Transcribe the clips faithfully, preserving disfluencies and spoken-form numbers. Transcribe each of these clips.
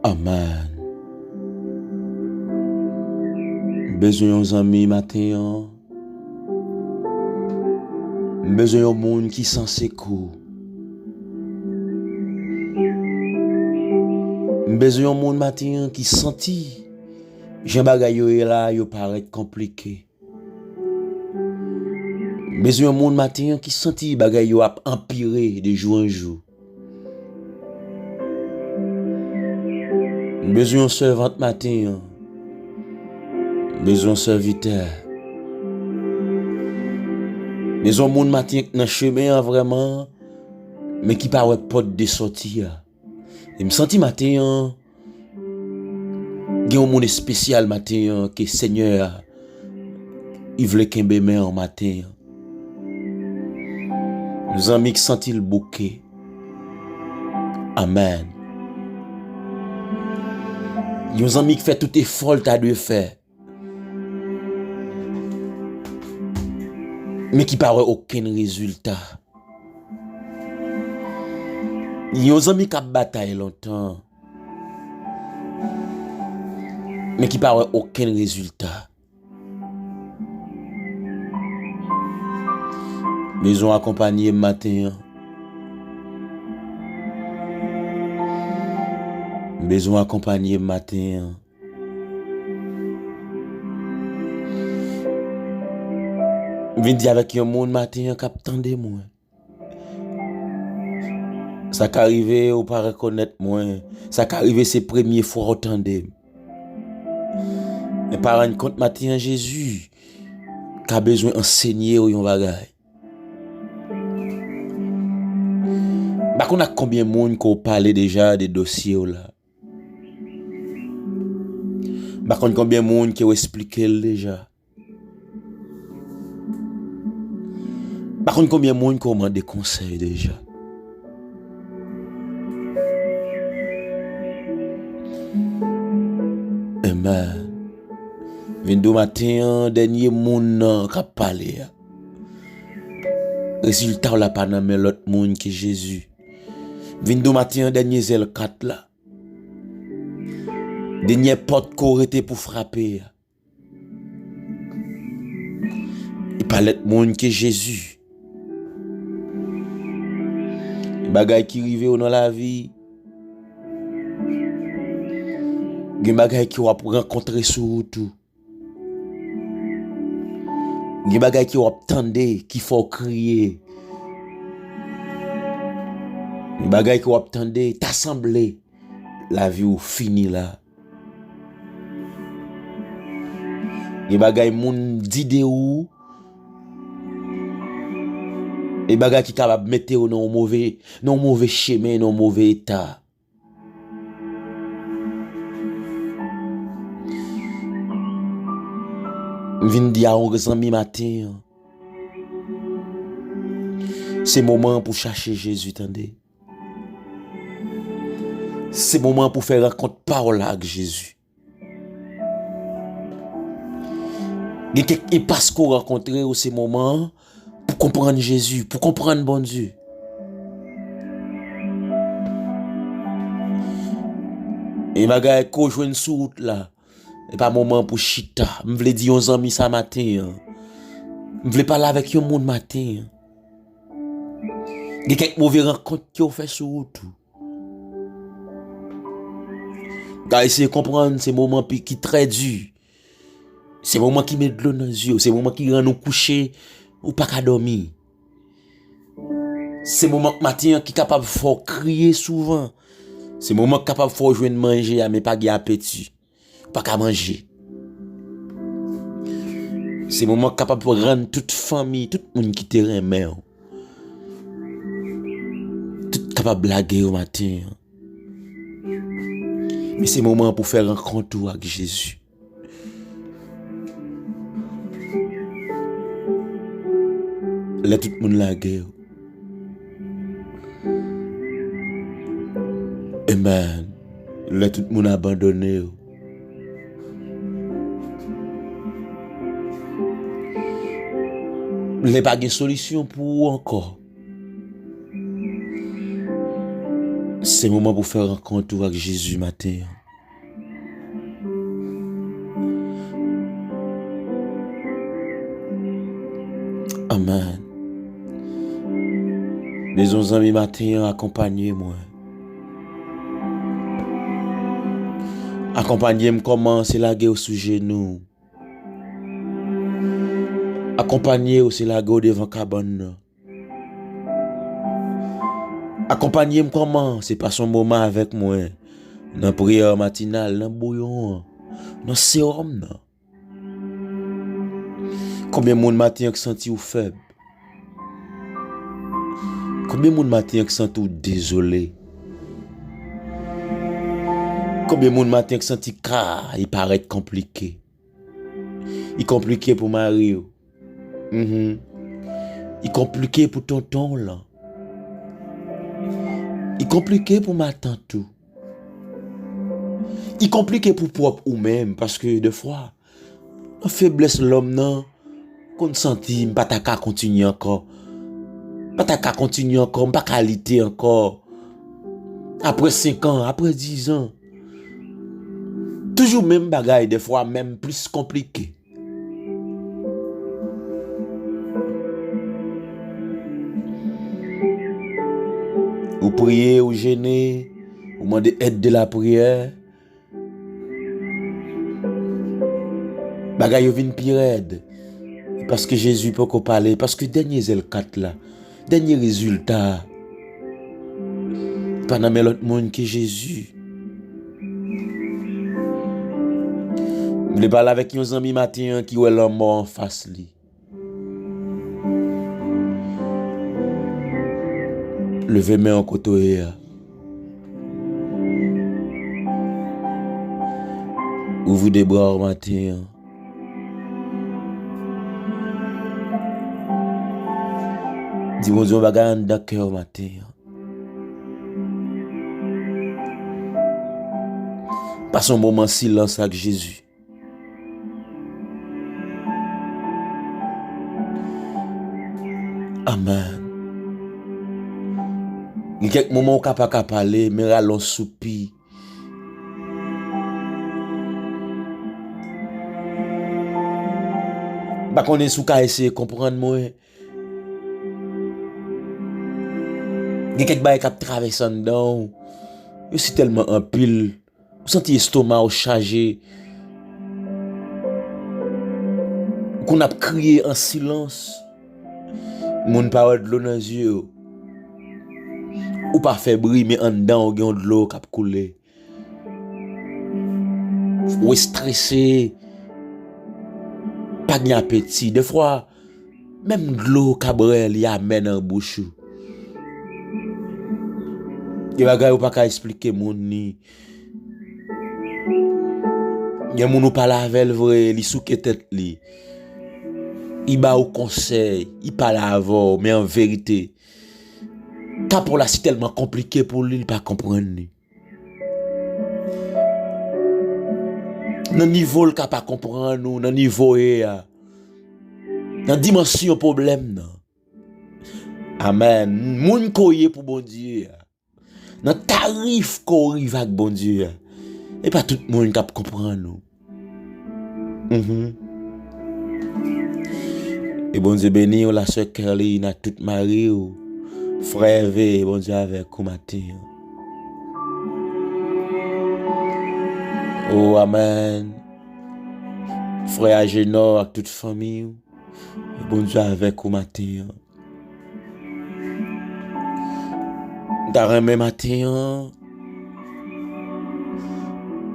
Amèn. M bezwen yon zanmi maten an. M bezwen yon moun ki san sekou. M bezwen yon moun maten an ki santi jan bagay yo ye la, yo parèt konplike. M bezwen yon moun maten an ki santi bagay yo ap anpire de jou an jou. M bezwen yon sèvant maten an. M bezwen yon sèvitè. M bezwen yon moun maten an k nan chemen an vrèman, men ki pa wè pòt de sòti a. E m santi maten an, gen yon moun espesyal maten an ke Senyè a, li vle kenbe men an maten an. Yon zanmi k santi l bouke. Amèn. Yon zanmi k fè tout efò l ta dwe fè, men ki pa wè okenn rezilta. Yon zanmi k ap batay lontan, men ki pa wè okenn rezilta. Bezwen akonpanye m maten an. Bezwen akonpanye m maten an. M vin di avèk yon moun maten an k ap tande mwen. Sa ka rive ou pa rekonèt mwen. Sa ka rive se premye fwa w tande m. Men pa rann kont maten an Jezi ka bezwen ansenye w yon bagay. M pa konn ak konbyen moun ke w pale deja de dosye w la. M pa konn konbyen moun ke w esplike l deja. M pa konn konbyen moun ke w mande konsèy deja. Amen. Vin di w maten an, dènye moun nan k ap pale a. Rezilta w la pa nan men lòt moun ke Jezi. Vin di w maten an, dènye zèl kat la. Dènyè pòt ke w rete pou frape a. E pa lòt moun ke Jezi. Gen bagay ki rive w nan lavi. Gen bagay ke w ap rankontre sou wout ou. Gen bagay ke w ap tande ki fè w kriye. Gen bagay ke w ap tande, ta sanble lavi w fini la. Gen bagay moun di de ou, e bagay ki kapab mete w nan yon move, nan yon move chemen, nan yon move eta. M vin di a yon zanmi maten an, se moman an pou chache Jezi, tande. Se moman an pou fè rankont pa w la ak Jezi. Gen kèk enpas ke w rankontre yo, se moman an pou konprann Jezi, pou konprann Bondye. E bagay ke w jwenn sou wout la, e pa moman pou chita. M vle di yon zanmi sa maten an. M vle pale avèk yon moun maten an. Gen kèk move rankont ke w fè sou wout ou. Ka eseye konprann se moman pi, ki trè di. Se moman ki met dlo nan zye w, se moman ki rann ou kouche, ou pa ka dòmi. Se moman maten an ki kapab fè w kriye souvan. Se moman ki kapab fè w jwenn manje a, men pa gen apeti. Ou pa ka manje. Se moman ki kapab rann tout fanmi, tout moun ki te renmen w, tout kapab lage yo maten an. Men se moman an pou fè rankont ou ak Jezi. Lè tout moun lage yo. Amen. Lè tout moun abandone yo. Lè pa gen solisyon pou ou ankò. Se moman pou fè rankont ou ak Jezi maten an. Amèn. Bezwen zanmi maten an, akonpanye mwen. Akonpanye m kòman se lage w sou jenou. Akonpanye w se lage w devan kabann nan. Akonpanye m kòman se pase yon moman avèk mwen nan priyè matinal, nan bouyon an, nan sewòm nan. Konbyen moun maten an k santi w fèb? Konbyen moun maten an k santi w dezole? Konbyen moun maten an k santi ka e parèt konplike? Li konplike pou mari w. Mhm. Li konplike pou tonton w lan. Li konplike pou matant ou. Li konplike pou pwòp ou menm, paske defwa, nan feblès lòm nan, konn santi m pa ta ka kontinye ankò. M pa ta ka kontinye ankò, m pa ka lite ankò. Apre senk an, apre diz an. Toujou menm bagay, defwa menm plis konplike. Ou priye, ou jene, ou mande èd de lapriyè. Bagay yo vin pi rèd. E paske Jezi poko pale, paske dènye zèl kat la, dènye rezilta a, pa nan men lòt moun ke Jezi. M vle pale avèk yon zanmi maten an ki wè lanmò anfas li. Leve men w kote w ye a. Ouvri de bra w maten an. Di Bondye yon bagay anndan kè w maten an. Pase yon moman silans ak Jezi. Amèn. Gen kèk moman ou ka pa ka pale, men rale yon soupi. M pa konnen si w ka eseye konprann mwen. Gen kèk bagay k ap travèse anndan w. Yo si tèlman anpil. Ou santi estoma w chaje. Ou konn ap kriye an silans. Moun pa wè dlo nan zye yo. Ou pa fè bri, men anndan w gen yon dlo k ap koule. Ou estrese. Pa gen apeti. Defwa, menm dlo w ka bwè, li amè nan bouch ou. Gen bagay ou pa ka esplike moun li. Gen moun ou pale avè l vre, li souke tèt li. Li ba ou konsèy, li pale avè w, men an verite, ka pa w la si tèlman konplike pou li, li pa konprann li. Nan nivo l ka pa konprann ou, nan nivo w ye a, nan dimansyon pwoblèm nan. Amèn. Moun ke w ye pou Bondye a. Nan tarif ke w rive ak Bondye a. E pa tout moun k ap konprann ou. Mhm. E Bondye beni w, la sè Kerline, ak tout mari w. Frè Hervé, Bondye avèk ou maten an. O, amèn. Frè Agenor ak tout fanmi w. Bondye avèk ou maten an. M ta renmen maten an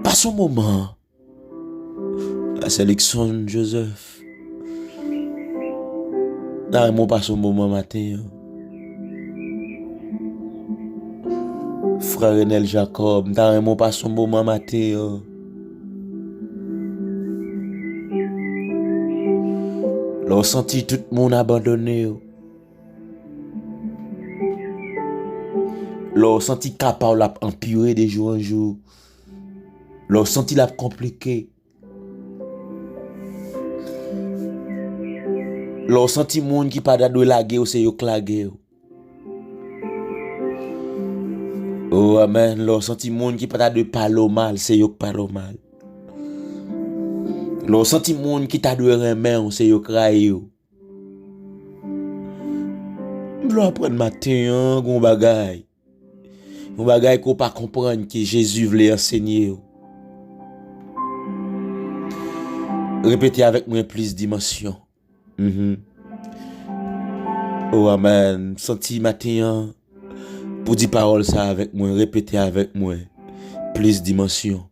pase yon moman. Pasè Luckson Joseph. M ta renmen w pase yon moman maten an. Frè Renel Jacob, m ta renmen w pase yon moman maten an. Lè w santi tout moun abandone w. Lè w santi ka pa w l ap anpire de jou an jou. Lè w santi l ap konplike. Lè w santi moun ki pa ta dwe lage w, se yo k lage w. Oh, amèn. Lè w santi moun ki pa ta dwe pale w mal, se yo k pale w mal. Lè w santi moun ki ta dwe renmen w, se yo k rayi w. M vle w aprann maten an, gon bagay. Yon bagay ke w pa konprann ke Jezi vle ansenye w. Repete avèk mwen plis dimansyon. Mhm. Oh, amèn. M santi maten an pou di pawòl sa avèk mwen. Repete avèk mwen. Plis dimansyon.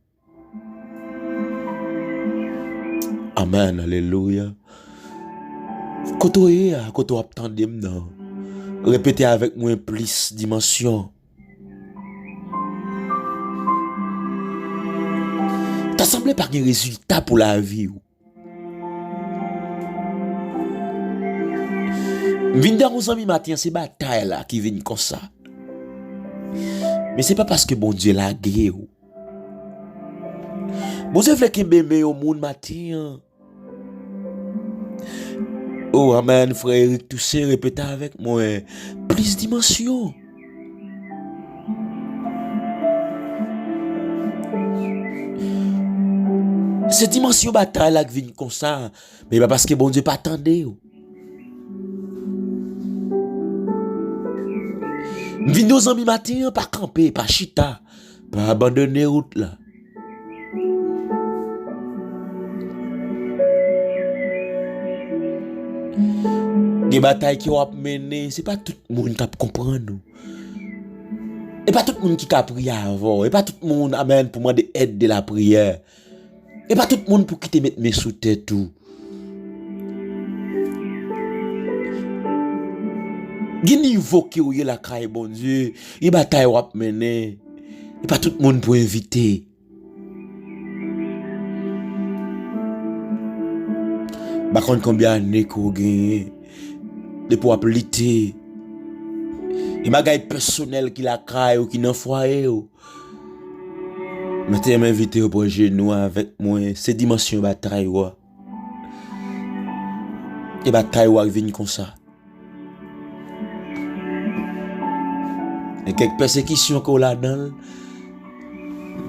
Amèn. Alelouya. Kote w ye a, kote w ap tande m nan? Repete avèk mwen plis dimansyon. Ta sanble pa gen rezilta pou lavi w. M vin di yon zanmi maten an, se batay la ki vin konsa. Men se pa paske Bondye lage w. Bondye vle kenbe men yon moun maten an. Oh, amèn, frè Eric Toussaint, repete avèk mwen. Plis dimansyon. Se dimansyon batay la k vin konsa. Men e pa paske Bondye pa tande w. M vin di w zanmi maten an, pa kanpe, pa chita, pa abandone wout la. Gen batay ke w ap mennen, se pa tout moun k ap konprann ou. E pa tout moun ki ka priye avè w. E pa tout moun, amèn, pou mande èd de lapriyè. E pa tout moun pou kite met men sou tèt ou. Gen nivo ke w ye lakay Bondye, gen batay w ap mennen. E pa tout moun pou envite. M pa konn konbyen ane ke w genyen depi w ap lite. Gen bagay pèsonèl ki lakay ou, ki nan fwaye w. Mwen te renmen envite w pran jenou avèk mwen. Se dimansyon batay ou a. E batay ou a vin konsa. Gen kèk pèsekisyon ke w ladan l.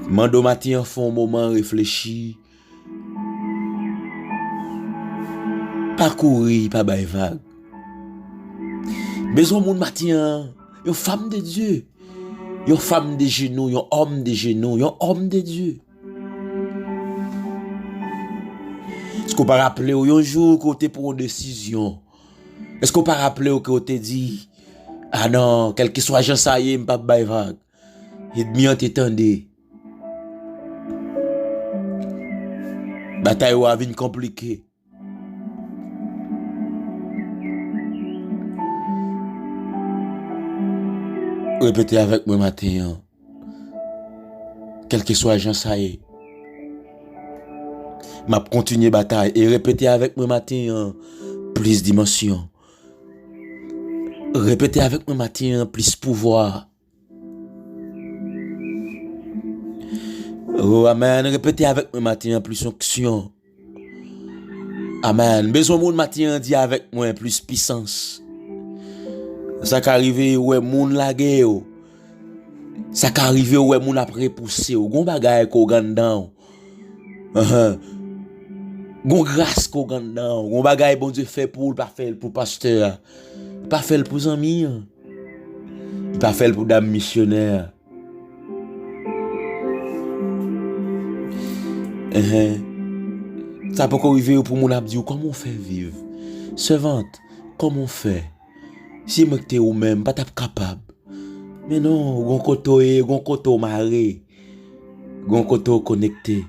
Mande w maten an, fè yon moman reflechi. Pa kouri, pa bay vag. Bezwen moun maten an, yon fanm de Dye. Yon fanm de jenou, yon òm de jenou, yon òm de Dye. Èske w pa raple w yon jou ke w te pran yon desizyon? Èske w pa raple w ke w te di, "A non, kèlkeswa jan sa ye, m p ap bay vag. Ènmi an te tande." Batay ou a vin konplike. Repete avèk mwen maten an. Kèlkeswa jan sa ye, m ap kontinye batay. E repete avèk mwen maten an, plis dimansyon. Repete avèk mwen maten an, plis pouvwa. Oh, amèn. Repete avèk mwen maten an, plis onksyon. Amèn. Bezwen moun maten an di avèk mwen, plis pisans. Sa ka rive ou wè moun lage w. Sa ka rive ou wè moun ap repouse w. Gon bagay ke w gen anndan w. Ahan. Gon gras ke w gen anndan w. Gon bagay Bondye fè pou w, l pa fè l pou pastè a. Li pa fè l pou zanmi an. Li pa fè l pou dam misyonè a. Enhen. Sa poko rive yo pou moun ap di w, "Kòman w fè viv? Sèvant, kòman w fè? Si mwen k te ou menm, m pa t ap kapab." Men non, gon kote w ye, gon kote w mare, gon kote w konekte.